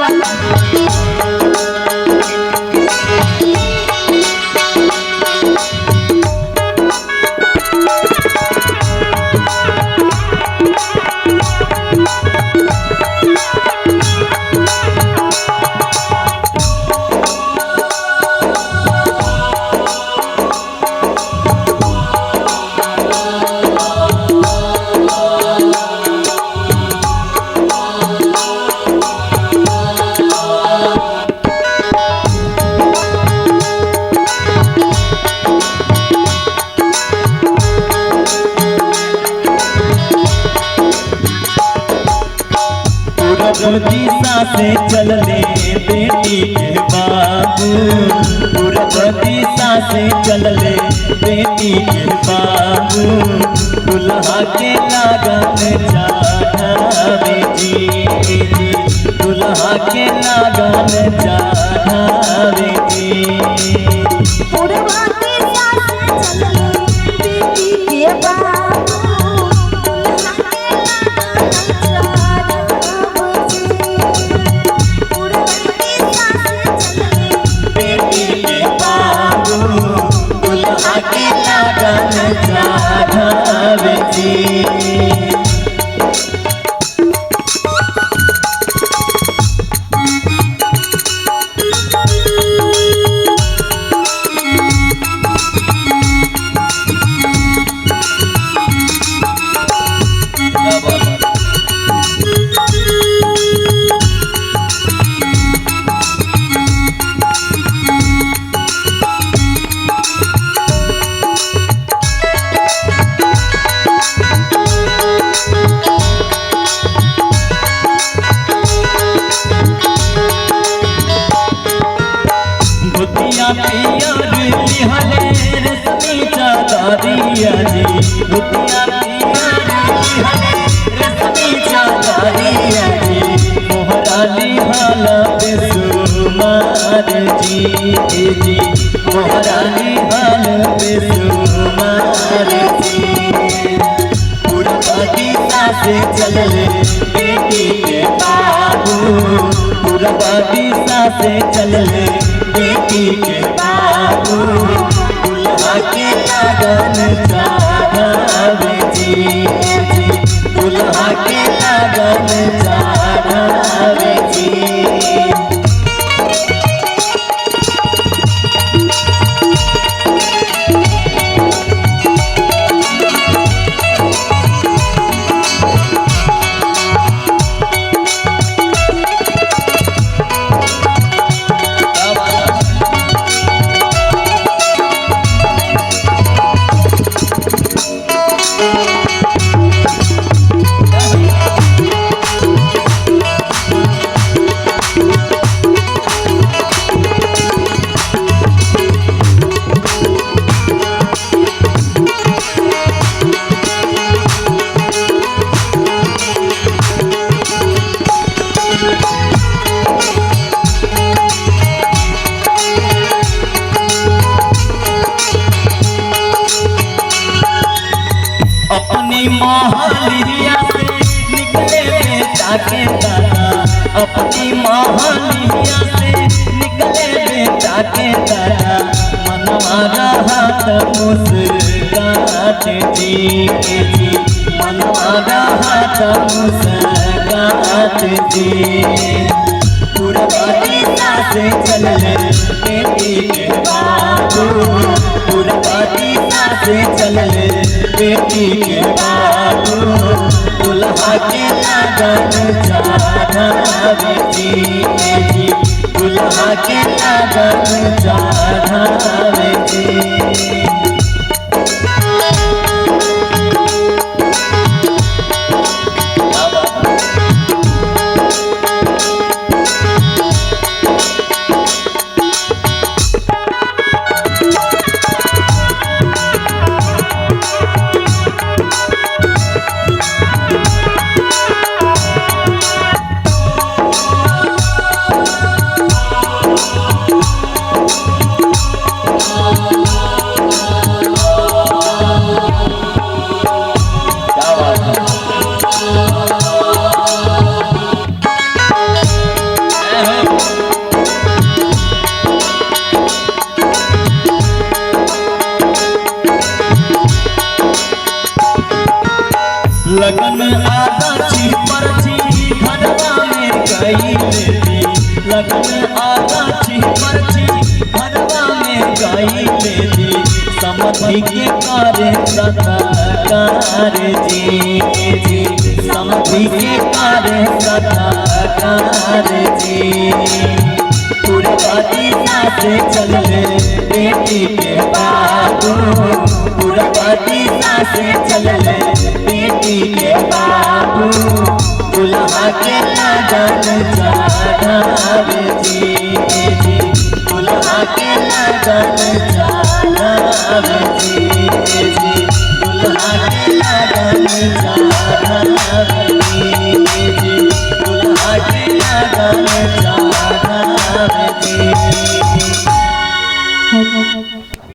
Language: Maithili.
बात है। पूरब दिशा से चलले बेटी के बाबू, पूरब दिशा से चलले बेटी के बाबू, दुल्हा के लागन चढ़ावे जी, दुल्हा के लागन चढ़ावे जी। पूरब दिशा से चलले बेटी के बाबू, दुल्हा के लागन चढ़ावे जी। पूरब दिशा से चलले बेटी के बाबू, दुल्हा के लागन चढ़ावे जी। धोतिया पियर लिहले रेशमी चादरिया जी, धोतिया पियर लिहले रेशमी चादरिया जी, मोहरा लिहल बेसुमार जी, जी मोहरा लिहल बेसुमार जी। पूरब दिशा से चलले बेटी के बाबू, पूरब दिशा से चलले बेटी के बाबू, दुल्हा के लागन चढ़ावे जी, दुल्हा के लागन चढ़ावे जी। अपनी मोहलिया से निकले बेटा के दादा, अपनी मोहलिया से निकले बेटा के दादा, मनवा रहत मुस्कात जी, जी मनवा रहत मुस्कात जी। पूरब दिशा से चलले बेटी के बाबू, पूरब दिशा से चलले बेटी के बाबू, दुल्हा के लागन चढ़ावे जी, दुल्हा के लागन चढ़ावे जी। Oh। आगाछी परछी घरवा में गईले जी। लगन आगाछी परछी घरवा में गईले जी। समधि के करे सत्कार जी जी। समधि के करे सत्कार जी। पूर्वा दिशा से चलले बेटी के बाबू। पूर्वा दिशा से चलले बेटी के बाबू। दुल्हा के लगन चढ़ावे जी जी। दुल्हा के लगन चढ़ावे जी जी। दुल्हा के लगन चढ़ावे जी जी। दुल्हा के लगन चढ़ावे जी।